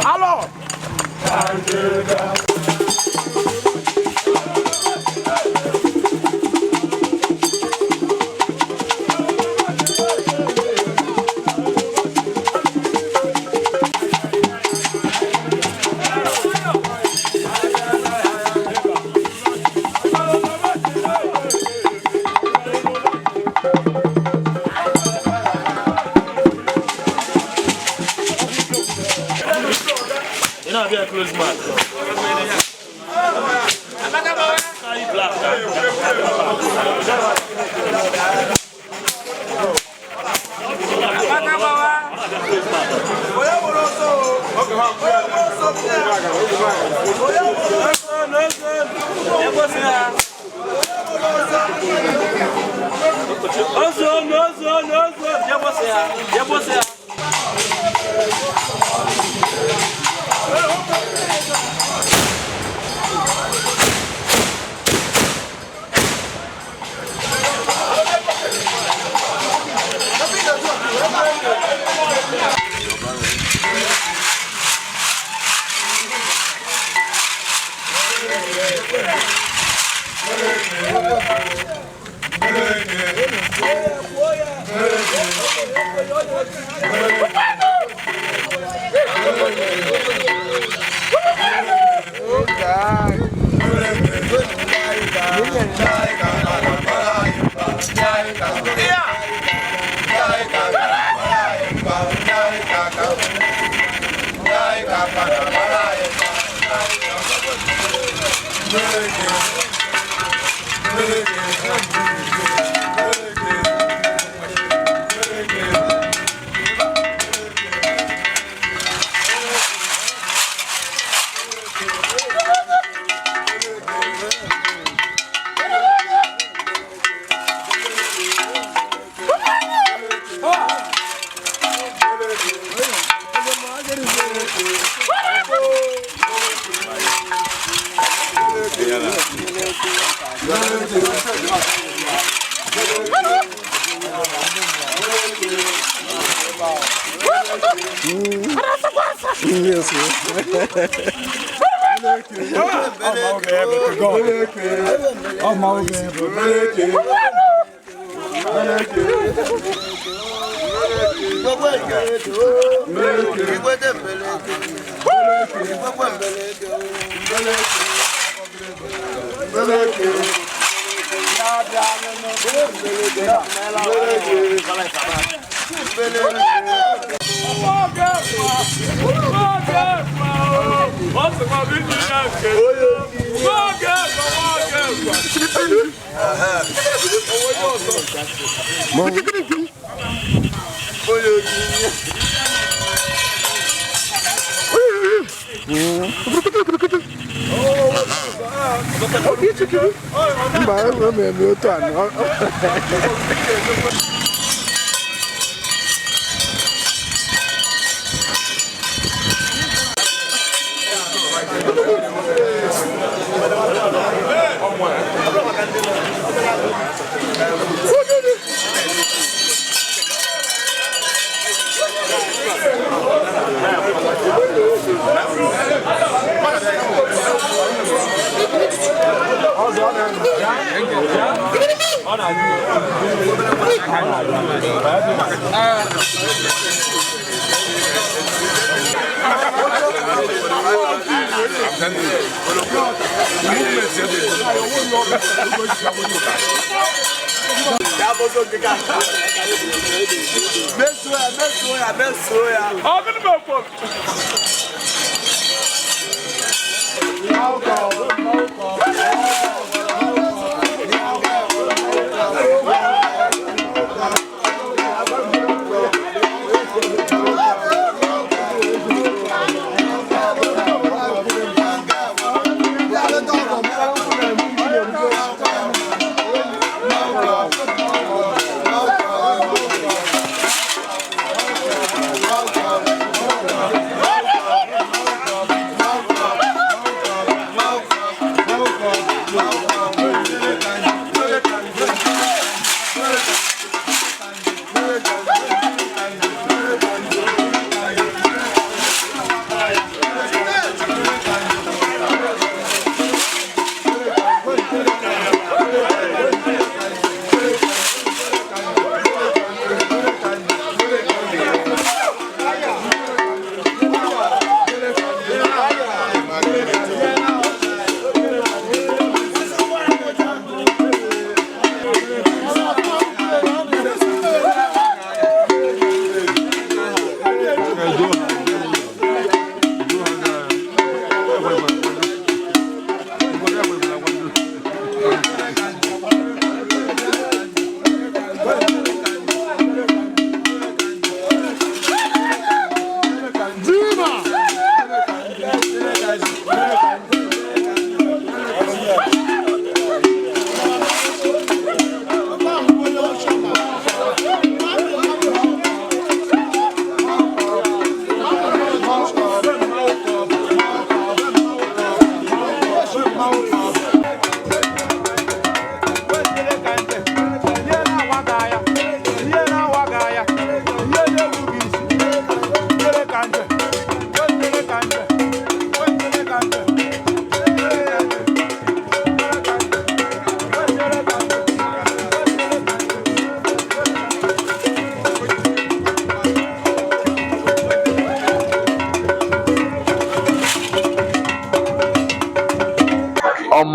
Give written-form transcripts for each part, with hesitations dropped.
Alors. You know, be a close man. Carry black.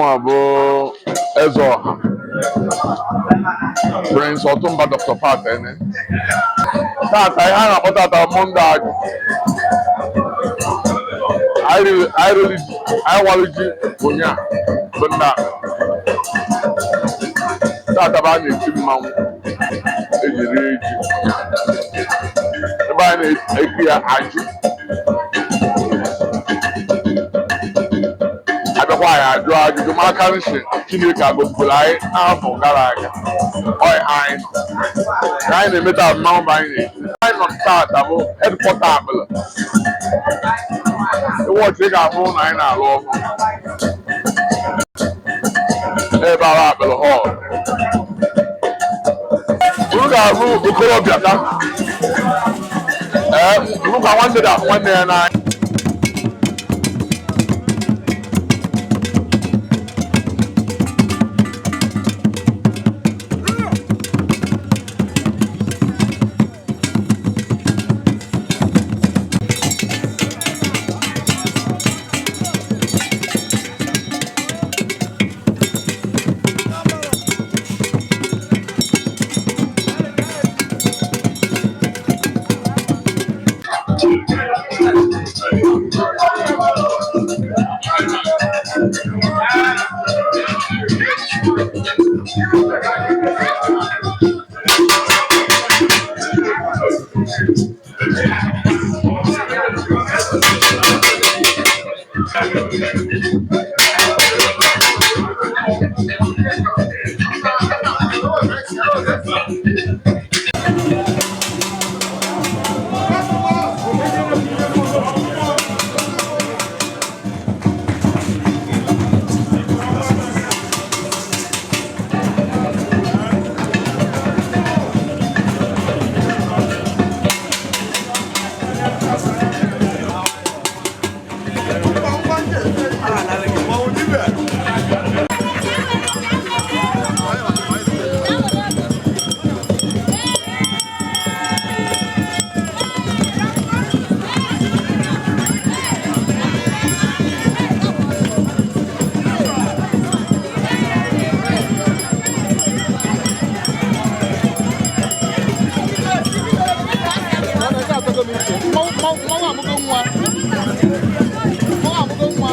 Mụ bụ Eze Ọha Prince Ọtụmba Dr. Pat Ene. Tata ihe a na-akpọ tata Mọnde Ajụ. Anyị riri ji, anyị walụ ji ụnyaa bụ nna. Tata bụ a na-eti mmanwụ eji rie ji. Ebe a na-eki ya ajụ. Abịakwa anyị ajụ ajụjụ maka nshi Chineke agọzigoro anyị n'afọ gara aga. Ọ anyị nọ. Ka anyị na-emeta mmanwụ bụ anyị na-eti. Anyị nọ tata bụ headquarter Abala. Ịwọchị ị ga-ahụ na anyị na-alụ ọhụrụ. Ebe ahụ Abala hall. Unu ga-ahụ okorobịa ka ee unu ka nwanne ga-ahụ nwanne ya n'anya. Mmanwụ amụgo nwa. Mmanwụ amụgo nwa.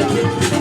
Thank you.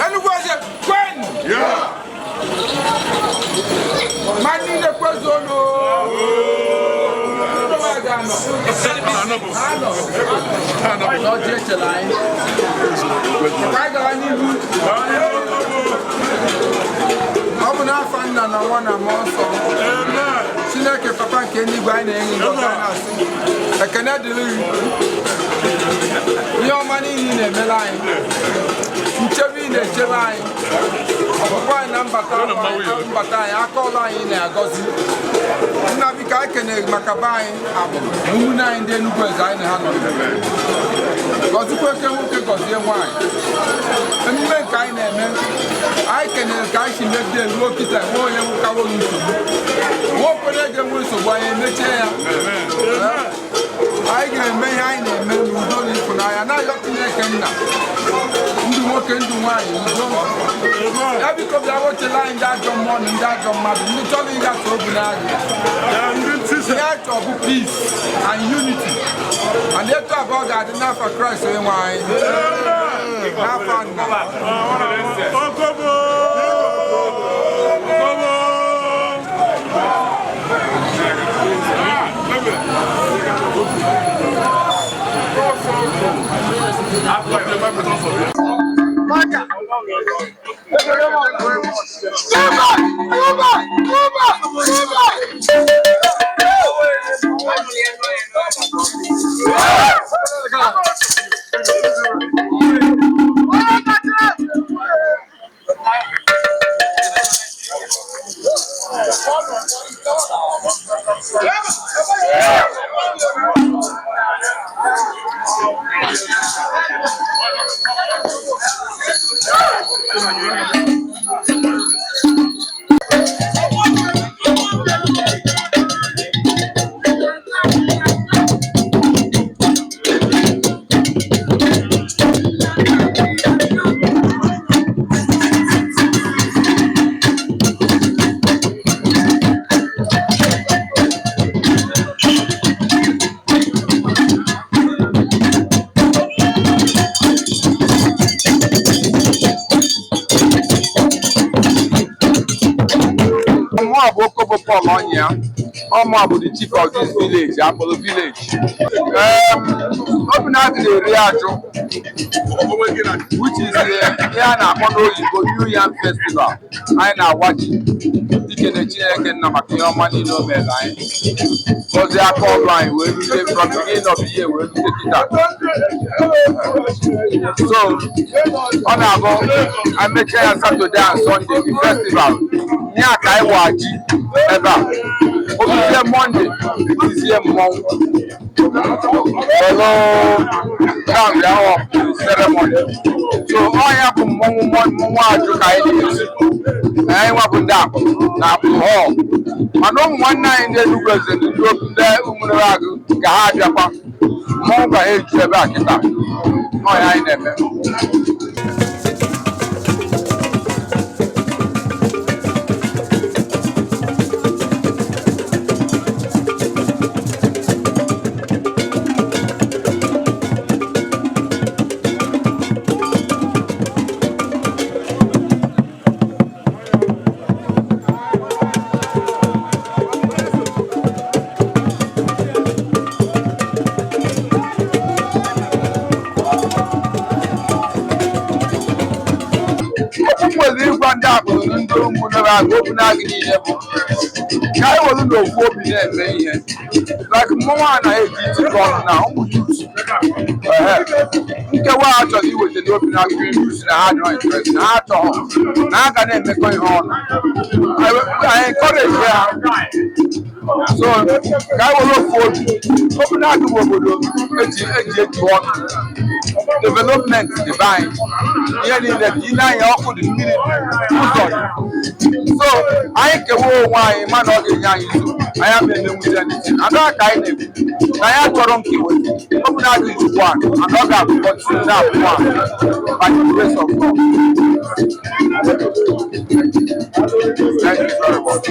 Enugu Eze kwenu! Ma niile kwezuonu! Anọ. N'ọjị echela anyị. Ka anyị gara n'ihu. Ọ bụ n'afọ nna na nwa na mmụọ nsọ. Chineke papa nke eluigwe anyị na-enye ngọzi anyị na-asị. Ekene dịrị gị. Ihe ọma niile ị na-emere anyị. Nchebe ị na-echebe anyị, ọpụpụ anyị na mbata anyị, aka ọlụ anyị na-agọzi. Nna biko, anyị kenere gị maka be anyị abụ na ụmụnne anyị ndị Enugu Eze anyị na ha nọ. Gọzikwa oke nwoke, gọzie nwaanyị. Emume nke anyị na-eme, anyị kenere ka anyị si megide ruo kịta. Nwe onye nwụkawo nsogbu, nwe okwenye ga-enwe nsogbu, anyị emechie ya. Anyị ga-eme ihe anyị na-eme n'udo na ịfụnanya, na-ayọ Chineke nna ndụ nwoke, ndụ nwaanyị, udo ya. Biko bịa wechela anyị ndị ajọ mmụọ na ndị ajọ mmadụ, ndị chọrọ ịgafe obi n'anya. Ihe a chọrọ bụ peace and unity, and etu abụọ ga-adị n'afọ Kraịst onye nwe anyị, n'afọ nna. Mụ bụ Okobo Paul Ọnya. Ọmụ bụ the chief of this village, Akpọlụ village. Obi na-adị na-eri ajụ, which is ihe a na-akpọ n'oyibo New Yam Festival. Anyị na-awa ji ikene Chineke nna maka ihe ọma niile o mere anyị. Gọzie aka ọrụ anyị wee rute from beginning of the year wee rute kịta. So ọ na-abụ emechaa ya, Saturday and Sunday, the festival. Nye a ka anyị wa ji ebe a. Obizie Monday, etizie mmọnwụ. Hello, round ya up ceremony. So ọ ya bụ mmọnwụ mmọnwụ ajụ ka anyị na-esi. Anyị nwa bụ ndị akụ na akụ hall. Mana ụmụ nwanne anyị ndị Enugu Eze na ndị ndị ụmụnne agụ ka ha abịakwa. Mmọnwụ ka ha eju ebe a kịta. Ọ ya anyị na-eme. Okwu m nwere ịgwa ndị akụrụ ndị ụmụnne agụ okwu na-agụ niile bụ ka anyị were n'ofu obi na-eme ihe, like mmọnwụ a na-eji itikọ ọnụ na ụmụ youth. Ehe. Nkewa a chọrọ iweta n'obi na agụ youth na ha dịrọ interest na ha chọrọ na ha ga na-emekọ ihe ọnụ. Anyị encourage ha, so ka anyị were ofu obi. Obi na-agụ bụ obodo eji ọnụ development dị be anyị. Ihe niile dị ile anya, ọkụ dị, mmiri dị, ụzọ dị. So anyị kewa onwe anyị, mana ọ ga-enye anyị nsogbu. Anyị ama emenwuzi anything. Ada ka anyị na-ekwu na anyị achọrọ nkewe. Obi na-adị ijikwa and ọ ga-abụ continue na-abụ one by the grace of God. Thank you very much.